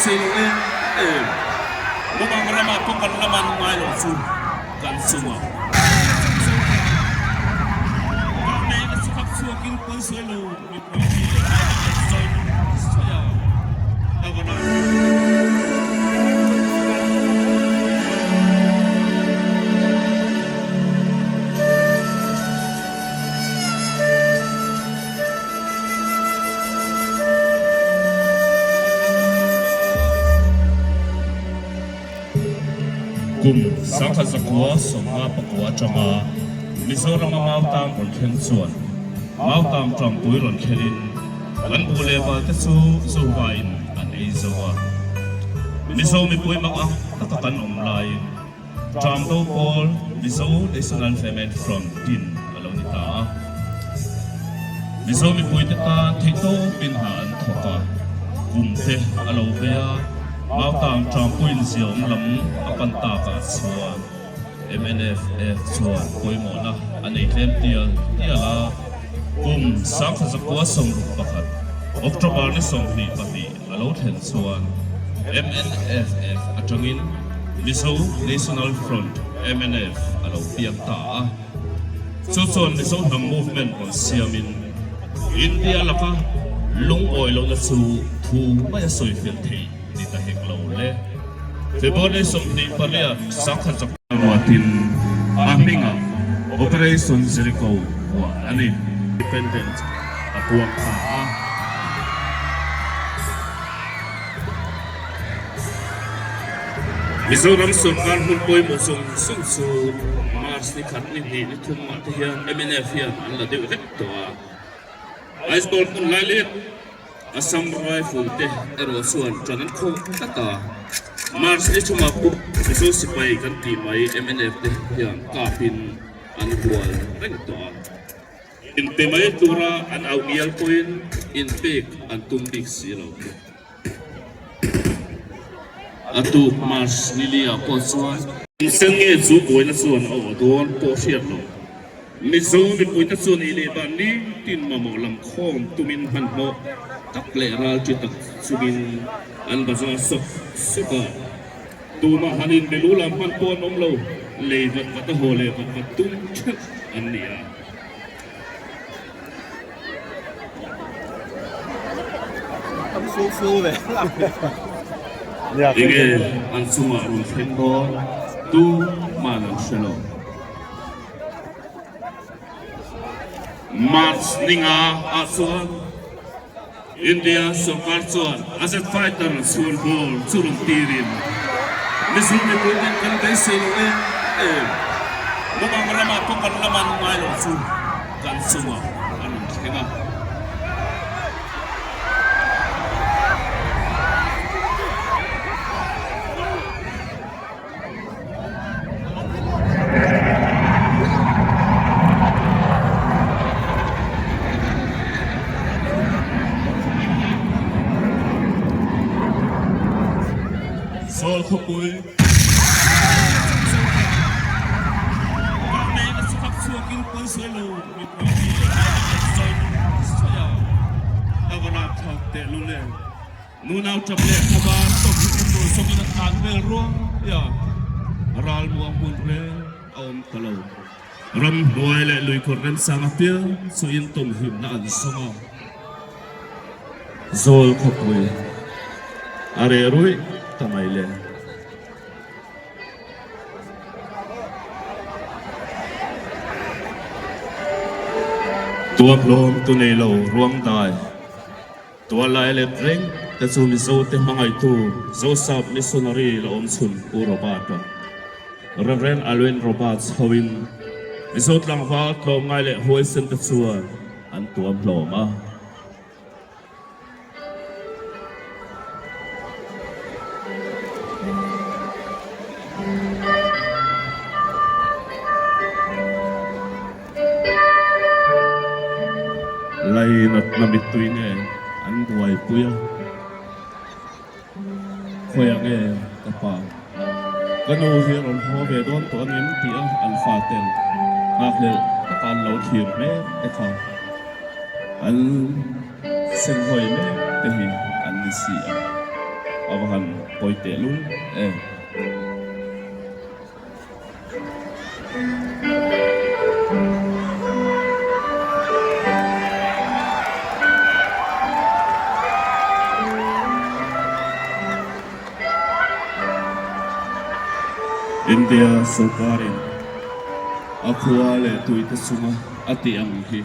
beisei loh em em. Mumang ramah pawh kan la man ngai loh chu kan chungah. Kum 1949 atanga Mizorama Mautam rawn thleng chuan Mautam tangpui rawn thlenin kan bu leh val te chu zuvain an ei zo a. Mizo mipui mak ang taka kan awm laiin Tangdo pawl Mizo National Famine Front din a lo ni ta a. Mizo mipuite tan theihtawpin hna an thawk a, kum te a lo vei a, Mautang Tangpuiin ziaawm lam a pan takah chuan MNFF chuan pawimawhna a nei tlem tial tial a, kum 1961 October ni 22 a lo thlen chuan MNFF atangin Mizo National Front, MNF, a lo piang ta a. Chu chuan Mizo hnam movement rawn siamin India laka lungawi lohna chu thu mai a sawi fel thei ni ta hek lo le. February 28, sangkhat ruatin a hmingah Operation Jericho vuah a ni. Independent a puak ta a. Mizoram sorkar hmun pawimawh zawng zawng chu March ni khat ni hnih ni thum ah te hian mnf hian an la deuh vek tawh a. Aizawl hmun lai leh Assam Rifle te erawh chuan ṭan an khawh tlat a. March ni thumah pawh Mizo sipai kan tih mai mnf te hian kapin an hual reng tawh a. Inpe mai tura an auh ngial pawhin inpek an tum bik si lo. A tuk March ni li ah pawh chuan. Insen nge chu buaina chuan a aw dawn pawh hriat lo. Mizo mipuite chuan ei leh ban ni tin mamawh lam khawm tumin hmanhmawh tak leh ralṭi tak chungin an bazar sawk sawk a. Tumah han inbe lu lam hman pawh an awm lo, lei vat vat a haw leh vat vat tum ṭheuh an ni a. Enge an chungah rawn thleng dawn tumah an hre lo. March ninga ah chuan India sorkar chuan a jet fighter chhun ball chu rawn tirin Mizo mipui ten kan beisei lo em em. Mumang ramah pawh kan la man ngai lo chu kan chungah a rawn thleng a. Sawl khawpui. Nunau ṭap leh thlabar tawmhim na tur sawmin a tlan vel ruai a, ral muang hmun reng a awm ta lo. Ramhnuai leh luikhur remsang apiang chu in tawmhimna an zawng a, zawl khawpui a reh ruih ta mai le. Tuahlawm tu nei lo ruang dai. Tualai let reng te chu Mizo te hmangaihtu Zosap Missionary la awm chhun Pu Robert-a, Rev. Alwyn Roberts hoin Mizo tlangval tlawmngai leh huaisen te chuan an tuam hlawm a. Lainatna mittui nge an buaipui a, Khawiah nge ka pa? Ka nu hi a rawn haw ve dawn tawh angem tih a an fa ten nghakhlelh taka an lo thlir mek te kha an senghawi mek te hi an ni si a. A va han pawi teh lul em. India sorkarin a khua leh tuite chunga a tih ang hi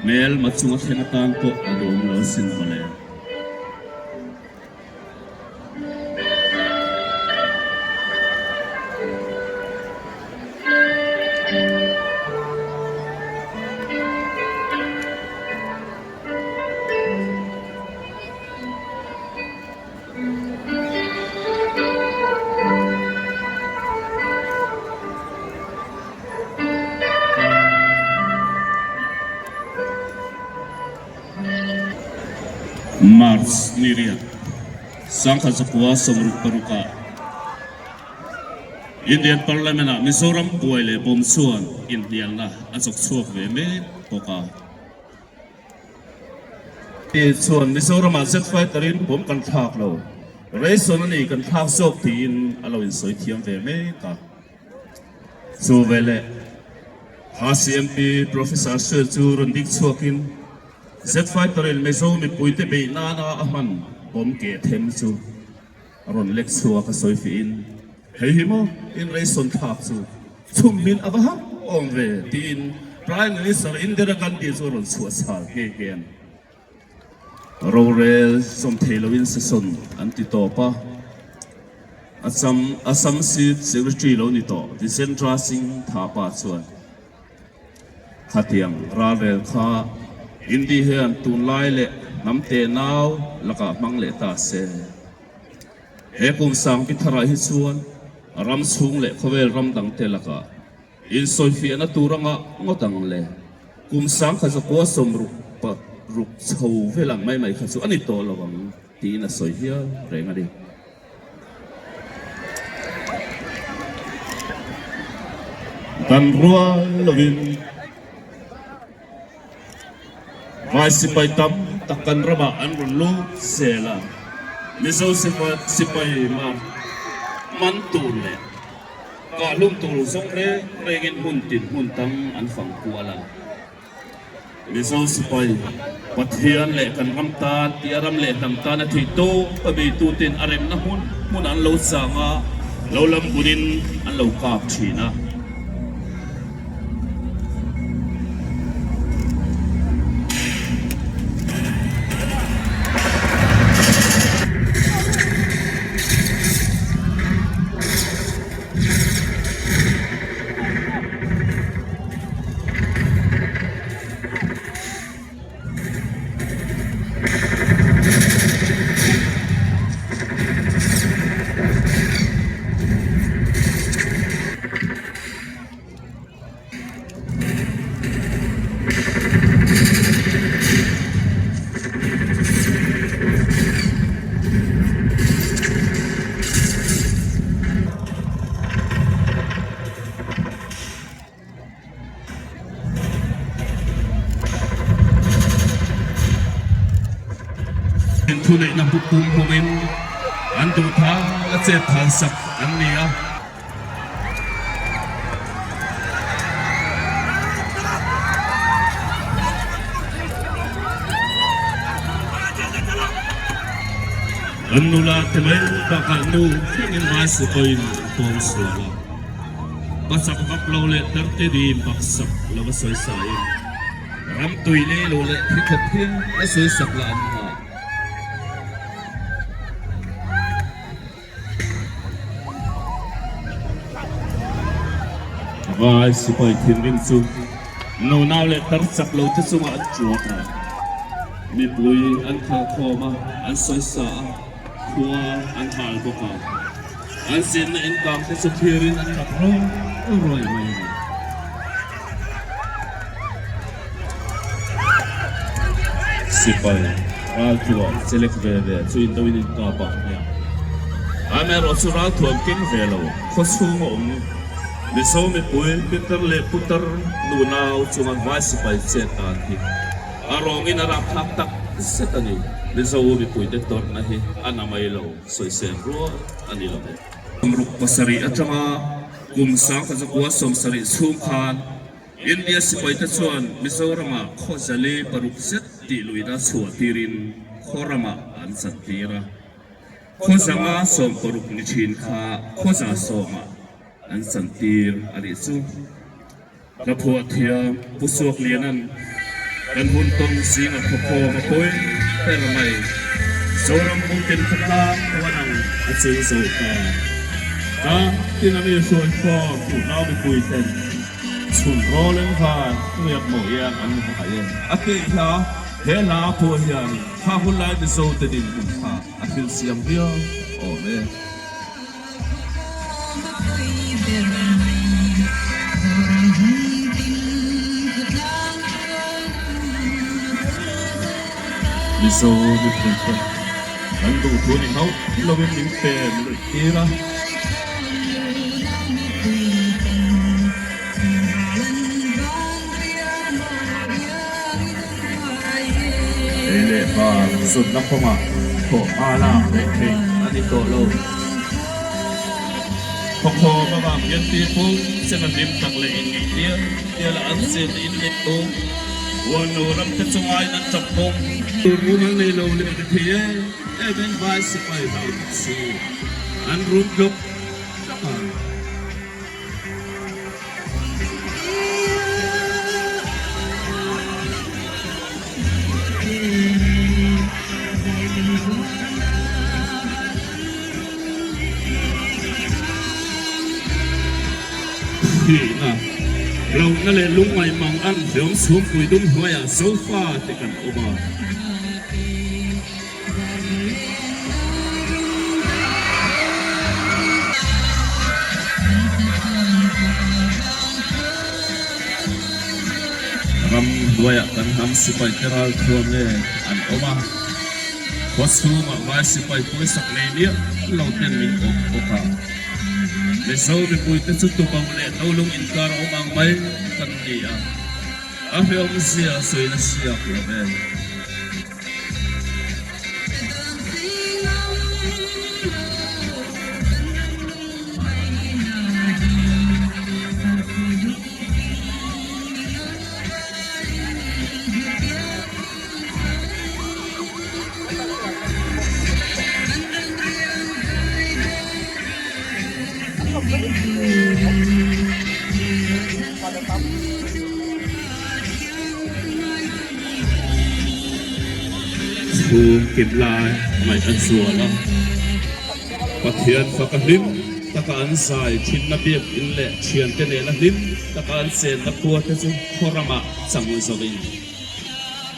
hmelma chunga thleng atan pawh a duhawm lo asin mawle. March ni riat, 1966 ah Indian Parliament ah Mizoram buai leh bawm chuan inhnialna a chawk chhuak ve mek bawk a. Ti chuan Mizoram ah jet fighter in bawm kan thlak lo, ration a ni kan thlak zawk tiin a lo insawi thiam ve mek a. Chu veleh HCMP Professor Sir chu rawn dik chhuakin Jet fighter in Mizo mipuite beih nana a hman bawm keh them chu a rawn lek chhuak a sawi fihin, Hei hi maw in ration thlak chu chhum min a va hauh awm ve tiin Prime Minister Indira Gandhi chu a rawn chhuah chhal nghe nghe a ni. Rorel sawm thei loin session an ti tawp a, Assam Assam Chief Secretary lo ni tawh Vijendra Singh Thapa chuan khatiang ralrel kha Hindi hian tunlai leh hnam tenau lakah hmang leh ta se. He kum sangpi tharah hi chuan ram chhung leh khawvel ram dangte lakah Insawifiahna tur anga ngawt ang le. Kum 1960 paruk chho vel ang mai mai kha chu a ni tawh lo ang tiin a sawi hial reng a ni. Dan rual lovin Vai sipai tam tak kan ramah an rawn lut zel a, Mizo sipai man tur leh Kahlum tur zawng reng rengin hmun tin hmun tang an fang kual a. Mizo sipai, Pathian leh kan ram tan tia ram leh hnam tan a theih tawp a beituten a remna hmun hmun an lo chang a, lo lam bunin an lo kap thin a. Thuneihna pum hmangin an duh thal a chet thal sak an ni a. Kan nula te mai bakah nu thlengin vai sipain a pawng sual a. Pa chak vak lo leh tarte dim bak sak lo a sawi sain ram tui lei lo leh thi khawp hian a sawi sak lah an ngah. Vai sipai thinrim chu nunau leh tar chak lo te chungah an chuak a, mipui an khalhkhawm a, an sawisa a, khua an hal bawk a, an zinna inkang te chu thirin an tap rawi rawi mai a ni. Sipai ralthuam chelek ve ve chu indo in inkap a hniak. Amaherawh chu ralthuam keng ve lo khawchhung a awm Mizo mipui Peter leh Putar nunau chunga vai sipai chet dan hi a rawngin a rapthlak tak. zet a ni. Mizo mipuite tawrhna hi a na mai lo, sawisel rual a ni lo ve. Kum ruk pasarih atanga kum 1970 chhung khan India sipaite chuan Mizoramah khaw zali paruk zet tih luihna chhuah tirin khaw ramah an chantir a. Khaw zanga 16 ni thin kha khaw za sawmah an chantir a nih chu. Ka phuah thiam Pu Suakliana'n kan hun tawng zinga khawkhawm a pawi ber mai. Zoram hmungtin khawtlang huan ang a chei zo ta. Tlang tin a mi hruai khawm unau mipui ten chhun rawl eng van riak maw iang an vai e. A tih hla, he hla a phuah hian kha hun lai Mizo te dinhmun kha a thil siam viau awm e. Mizo mipuite kan duhthu ni hauh lovin min pem luih tir a. Ei leh bar zutna kawngah thawh hma lak leh theih a ni tawh lo. Khawkhawm avang hian tihpung chen a hlim tak leh inngeih dial dial a an chet in leh tum. Huanlo ram te chu ngaiin an tap bawk. Tur mumal nei lo leh ri thei em em in vai sipai hlau bawk si an rum tlawk tlawk a. Thihna, lohna leh lungngaih mang ang hliam chhungpui dum hnuaiah sofa te kan awm a. Ram hnuaiah kan hnam sipai te ralthuam nen an awm a, khua chhungah vai sipai pawisak nei miah lo ten min awp bawk a. Mizo mipuite chu tubo leh tolung inkar awm ang mai kan ni a, a hlawmzia sawina siak lo ve. Chhung kim lai ngaih an zual a, Pathian faka hlim taka an zai thinna biakinn leh thiante nena hlim taka an chenna khua te chu khaw ramah chang zawin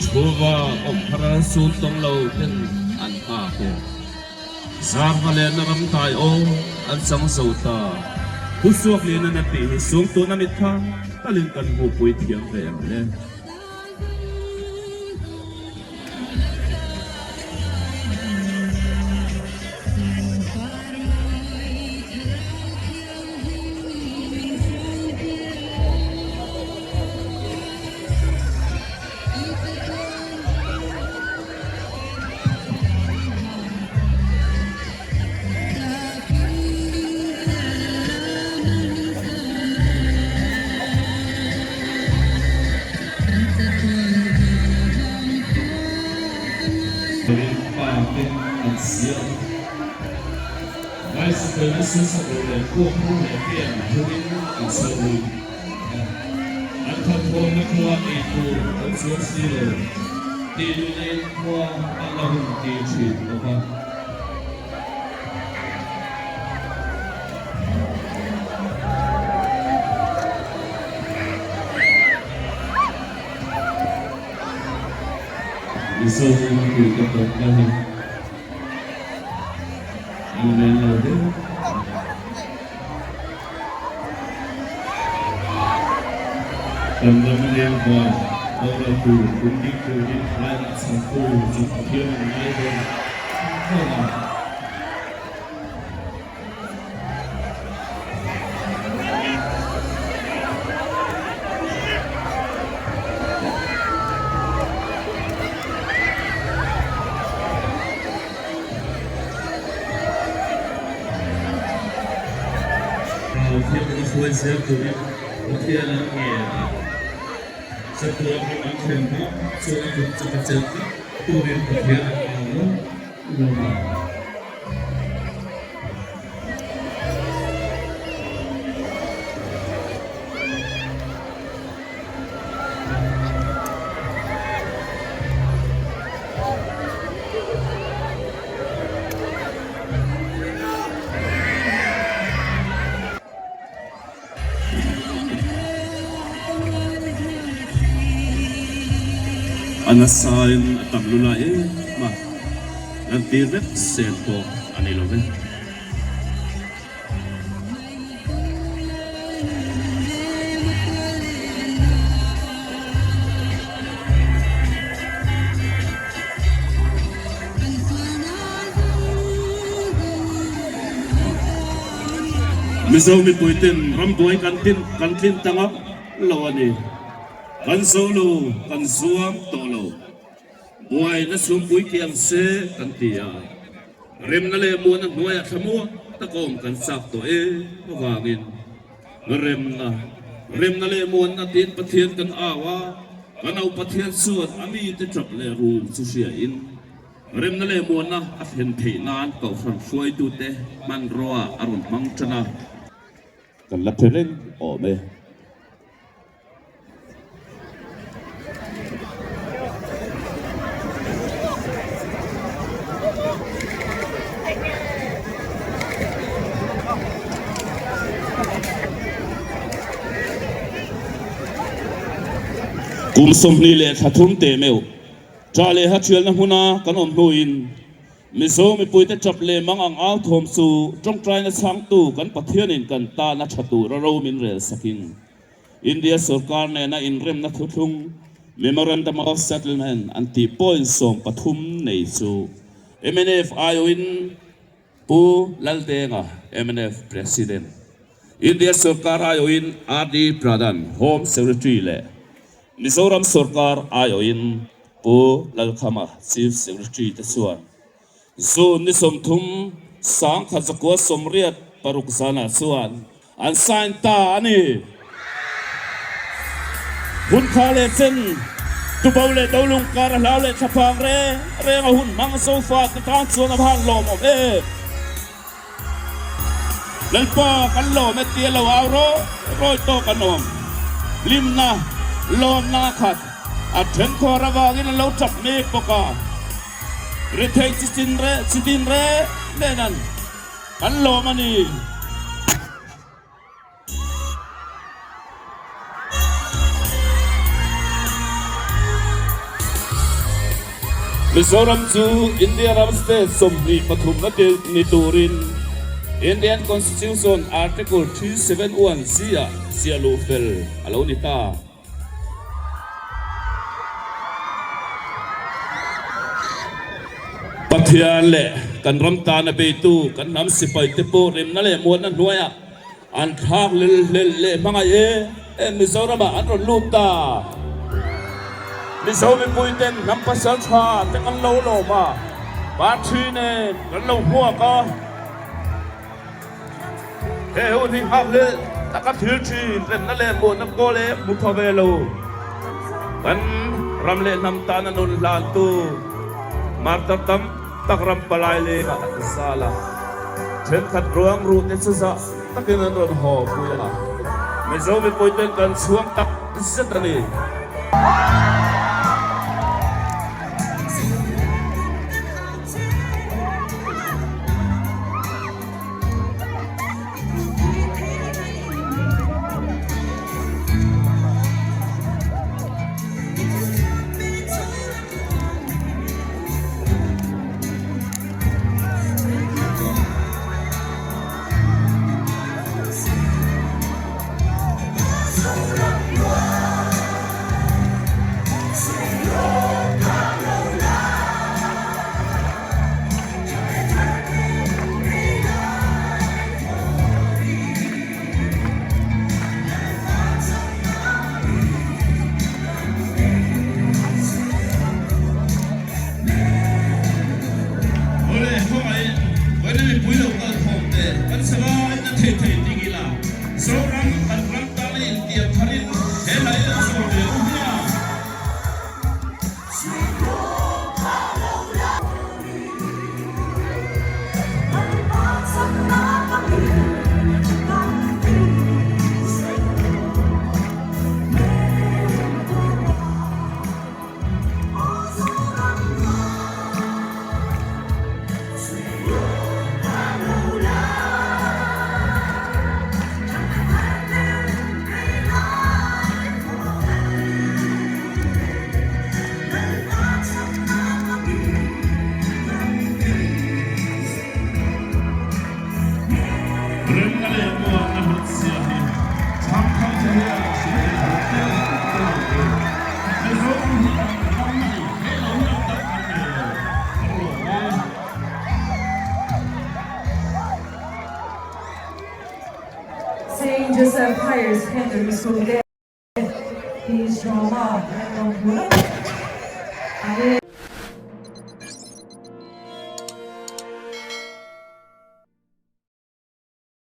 thuva awm har an sun tawng lo ten an nghak e. Zarva lehna ram tai aw an chang zo ta. Pu Suakliana na tih hi sung tuna mit kha talin kan hmuhpui thiam ve em le. Pa te an siam. Bicycle na sunsak lo leh kuak leh fian thurin an chhawr lui. An thathawmna khua ei tur an chuang si lo tih luhna in khua an la hun tir thin bawk a. Mizo mipuite tawpna hi an ven lo hle. Kan ram lengvar boral tur kum ding turin lainah chhantu chu Pathian an ngai dawn dawn a. hruai zel turin Pathian an ngen a. Chatuan ram an thlen hma chuan a kut chak a chelh tlat turin Pathian an au lawm lawm a. A nasain a tam lula em a, lantir vek sen pawh a ni lo ve. Mizo mipuiten rambuai kan tin kan tlin ta ngam lo a ni. Kan zo lo, kan zuam tawh lo. Buaina chhungpui kiang se kan ti a, remna leh muana hnuaiah thlamuang tak awm kan chak tawh em avangin remna, remna leh muanna tiin Pathian kan au a, kan au Pathian chuan a mite tap leh rum chu hriain remna leh muanna a thlen theih nan Kohhran hruaitute hmanrua a rawn hmang tan a. Kan la phe reng awm e. Kum 23 teh meuh ṭah leh hathialna hmuna kan awm hnuin Mizo mipuite ṭap leh mang ang au thawm chu ṭawngṭaina chhangtu kan Pathianin kan tana ṭha tura ro min rel sakin India sorkar nena inremna thuthlung, Memorandum of Settlement, an tih point 13 nei chu mnf aiawhin Pu Laldenga, mnf President, India sorkar aiawhin RD Pradhan, Home Secretary leh Mizoram sorkar aiawhin Pu Lalkhama, Chief Secretary te chuan June ni 30 1986 zanah chuan an sign ta a ni. Hun kha leh chen tubo leh dolung kar a hlau leh thlaphang reng reng a hun hmang sofa te tan chuan a van lawmawm em. Lalpa kan lawm e tia lo au rawi rawi tawk an awm. Hlimna, lawmna khat a then khawr avangin an lo tap mek bawk a. Rethei chi chin reh chi din reng nen an kan lawm a ni. Mizoram chu India ram state 23 na ni turin Indian Constitution Article 371 C ah ziah luh fel a lo ni ta. Pathian leh kan ram tana beitu kan hnam sipai te pawh remna leh muanna hnuaiah an thlak lel hlelh leh hmangaih em em Mizoramah an rawn lut ta. Mizo mipui ten hnam pasal tha te kan lo lawm a, party nen kan lo hmuak a. He hun hi nghak leh taka thil thin remna leh muanna kawl em hmu thaw ve lo. Kan ram leh hnam tana nun hlantu martar tam tak ram palai lengah an zal a. Thenkhat ruang ruh te chu zah takin an rawn haw pui a. Mizo mipui ten kan chhuang tak zet a ni. Saint Joseph Higher Secondary School te Peace Drama an rawn hmu reng a ni.